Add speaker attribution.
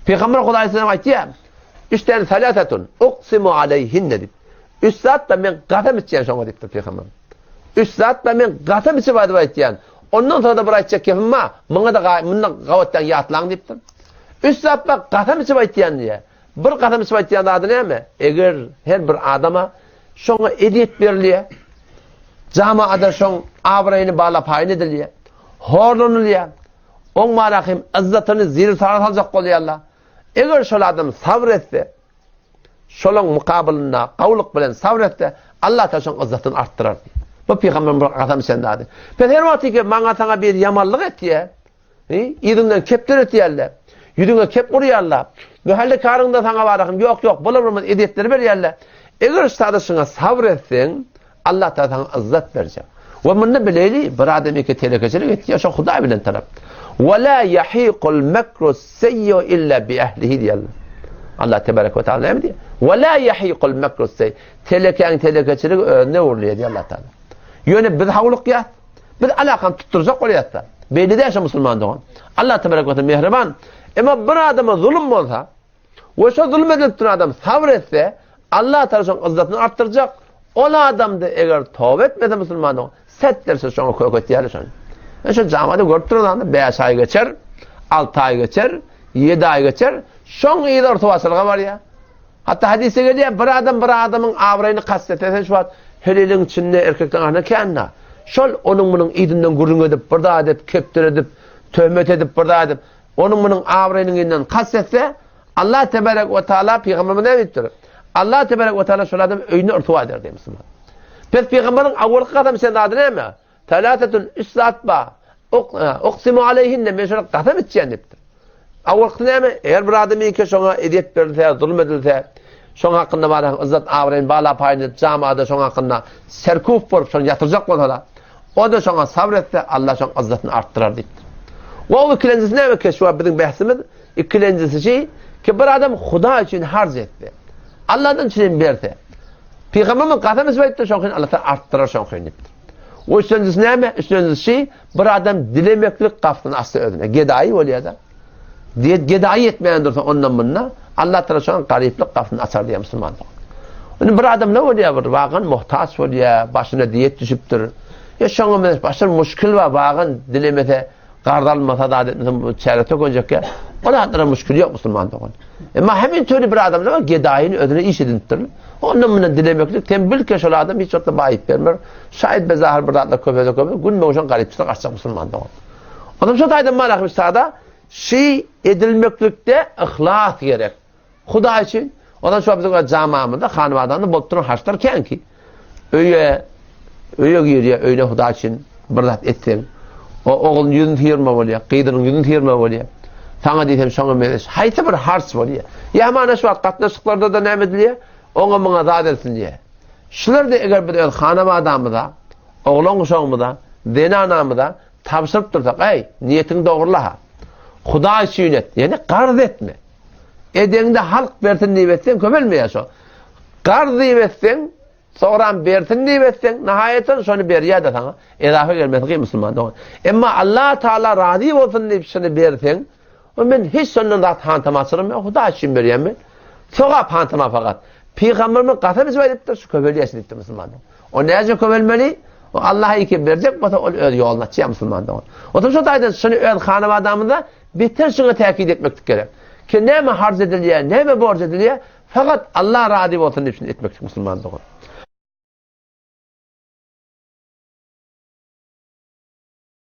Speaker 1: Pygamber Hudaý aleyhisselam aýtýar, Üç däne salatatun uqsimu aleyhinne diýip. Üç zat bar men gasam içýän şoňa diýipdir pygamber. Üç zat bar men gasam içip aýdyp aýtýan. Ondan soňra-da bir aýtjak gepim bar. Muňa da munda gabatdan ýatlaň diýipdir. Üç zat bar gasam içip aýtýan diýýär. Bir gasam içip aýtýan zady näme? Eger her bir adama şoňa ezýet berilýär. Jamaada şoň abraýyny bala-paýyn edilýär. Horlanylýar. Oň barahym yzzatyny zir-sara saljak bolýarlar. Eger şol adam sabyr etse, şolaň mukabylynda gowulyk bilen sabyr etse, Allah Taala şoň yzzatyny artdyrar diýýär. Bu pygamberiň bir kasam içen zady. Pes her wagt ki maňa saňa bir ýamanlyk etýär, yzyňdan kepder etýärler, ýüzüňe kep urýarlar, mähelle karyňda saňa barahym ýok ýok, bolar bolmaz ezýetleri berýärler. Eger sada şuňa sabyr etseň, Allah Taala saňa yzzat berjek. We munda bileýli, bir adam eke telekeçilik etýär, şo Hudaý bilen tarap. We la yahiqul mekru seyyu illa bi ehlihi diýýär. Allah tebarek we taala näme diýýär? We la yahiqul mekru seyy. Telekäň telekeçiligi özüne öwrülýär diýýär Allah Taala. Ýöne biz hawlukýas. Biz alakany tutdurjak bolýas-da. Beýle däl şo musulman dogan. Allah tebarek we taala mähriban. Emma bir adama zulum bolsa, We şo zulum edilip duran adam sabyr etse, Allah Taala şoň yzzatyny artdyrjak. Ol adamda eger toba etmese musulmanyň, set derse şoňa kök etýär şony. E şo jamada görüp duran adamda 5 aý geçer, 6 aý geçer, 7 aý geçer, şoň yzy ortabaşylyga barýar. Hatda hadysda gelýär, bir adam bir adamyň abraýyny kast etse, sen şu wagt heleliň içinde erkekleriň arasynda kända. Şol onuň munuň yzyndan gürrüň edip, bir zat edip, kepdir edip, töhmet edip, bir zat edip, Onuň munuň abraýynyň yzyndan kast etse, Allah tebarek we taala pygamberimiz näme diýipdir? Allah tebarek we taala şol adamy öýünde ryswa eder diýip musulman. Pes pygamberiň awalky kasam içen zady näme? Talatatun üç zat bar. Uqsimu aleyhinne men şolara kasam içýän diýipdir. Awalkysy näme? Eger bir adam ýeke şoňa ezýet berilse, zulum edilse, şoň hakynda bar yzzat abraýyny bala paýyny edip jamada şoň hakynda serkuf bolup şony ýatyrjak bolsalar, O-da şoňa sabr etse, Allah şoň yzzatyny artdyrar diýipdir. We ikilenjisi näme ki, şu wagt biziň bähsimiz, ikilenjisi şi, ki bir adam Hudaý üçin harç etse, Allahdan üçin berse, Pygamberimiz kasam içip aýtdy, şoň üçin Allah taala artdyrar şoň üçin diýipdir. We üçünjisi näme? Üçünjisi şi, bir adam dilemeklik gapysyny açsa özüne, gedaýy bolýar-da. Gedaýy etmän dursa ondan munda, Allah taala şoň garyplyk gapysyny açar diýýär musulmanlar. Indi bir adam ne bolýar bir wagan muhtaç bolýar, başyna diýet düşüpdir. Ýa şoňa meňzeş başga bir muşkil bar, wagan dilemese, garz almasa, zat etmese çäre tökenjek ýa. O zatlara muşkil ýok musulman dogan. Emma hemen töli bir adamlar bar, gedaýyny özüne iş edinipdir. Ondan mundan dilemeklik, sen bil ki şol adam hiç wagtda baýyp bermer. Şaýat bezahar bir zatlar köpelse köpelse, gün şoň garypçylyk açjak musulman dogan. Onam şo taýdan malahym sada şi edilmeklikde yhlas gerek. Hudaý üçin. Ondan şo biziň öz jamamyzda, hanabadanda bolup duran harçlar känki. Öýe öýe girýär, öýüne Hudaý üçin bir zat etseň, o ogluň ýüzüni sıyırma bolýar, gyzynyň ýüzüni sıyırma bolýar. Saňa diýsem şoňa meňzeş haýsy bir harç bolýar. Ýa mana şu wagt gatnaşyklarda da näme edilýär? Oňa muňa zat etsin diýýär. Şular da eger biz öz hanabadamyza, oglan uşagymyza, zenanamyza Tabşyryp dursak, Eý, niýetiňi dogrula-ha. Hudaý üçin et, ýagny garz etme. Edeňde halk bersin diýip etseň, köpelmeýär şo. Garz diýip etseň, soňram bersin diýip etseň, nahaýatan şony berýär-de saňa. Ezafa gelmesi kyn musulman dogan. Emma Allah Taala razy bolsun diýip şuny berseň, o men hiç şondan zat hantama açyrym ýok, Hudaý üçin berýän men. Sogap hantama fakat. Pygamberimiz kasam içip aýdypdyr, şu köpelýär diýipdir musulman dogan. O näce köpelmeli? O Allaha iki berjek bolsa, ol öz ýoluny açýar musulman dogan. Otuň şu taýdan şuny öz hanabadamyzda beter şuňa täkit etmeklik gerek. Ki näme harç edilýär, näme borç edilýär, fakat Allah razy bolsun diýip şuny etmeklik musulman dogan.